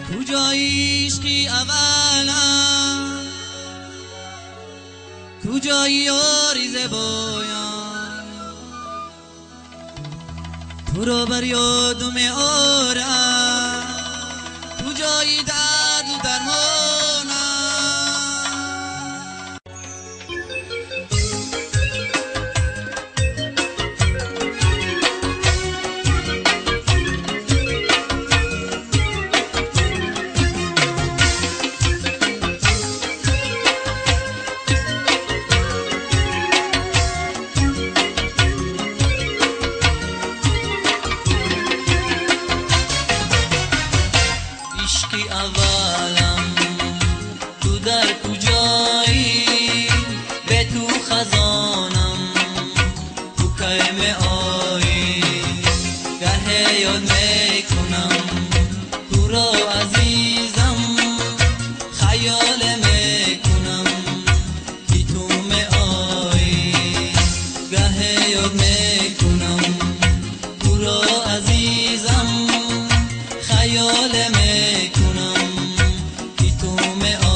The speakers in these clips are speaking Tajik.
کجایی عشقی اولم، کجایی یاری زبایم، تو را بر یادم آرم، کجایی درد و درمانم. عشقی اولم تو در کجایی، به تو خزانم تو کی می آیی، گه یاد میکنم تو را عزیزم، خیال میکنم که تو می آیی، گه یاد میکنم تو را عزیزم، خیال میکنم که تو می آیی.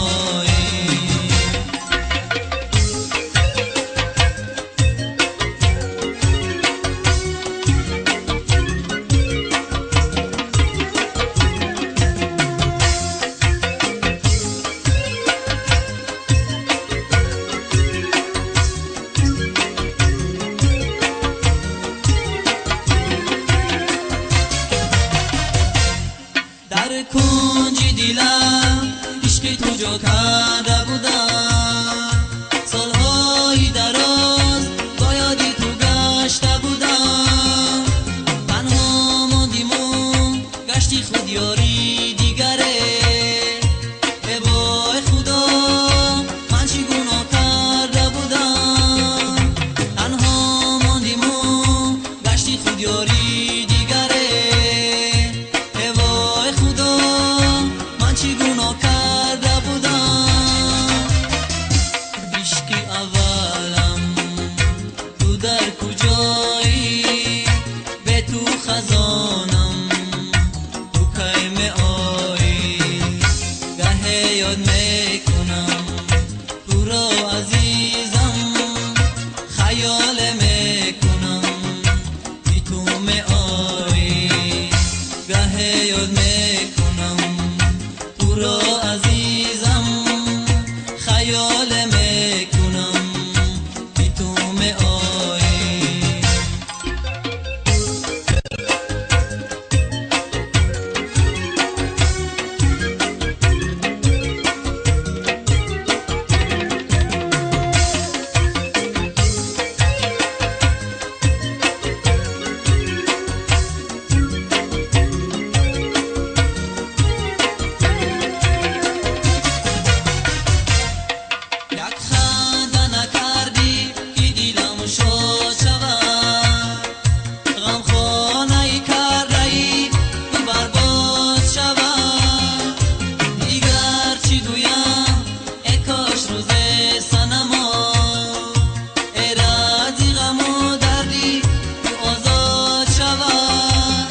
در کنج دلم عشق تو جا کرده بودم، سالهای دراز با یاد تو گشته بودم، تنها ماندیم و گشتی خود یاری دیگره، ای وای خدا من چی گناه کرده بودم، تنها ماندیم و گشتی خود یاری دیگره، ای وای خدا من چی گناه کرده بودم. عشقی اولم تو در کجایی، به تو خزانم تو کی می آیی، گه یاد میکنم تو را عزیزم، خیال میکنم که تو می آیی، گه یاد میکنم تو را عزیزم، خیال میکنم که تو می آیی. یک خنده نکردی که دلم شاد شود، غمخانه کرده ای تو برباد شود، دیگر چی گویم ای کاش روز صنما، ای رازی غم و دردی تو آزاد شود،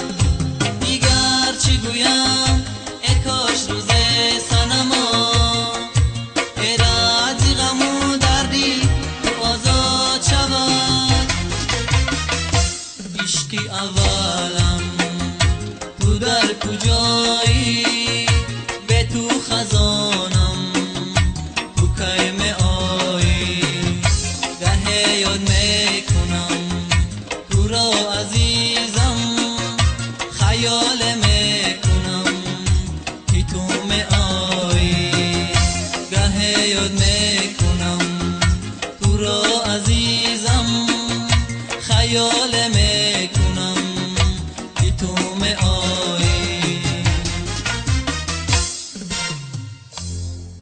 دیگر چی گویم ای کاش روز صنما، ای رازی غم و دردی تو آزاد شود. عشقی اولم تو در کجایی، به تو خزانم تو کی می آیی، گه یاد میکنم تو را عزیزم، خیال میکنم که تو می آیی، گه یاد میکنم تو را عزیزم، خیال میکنم.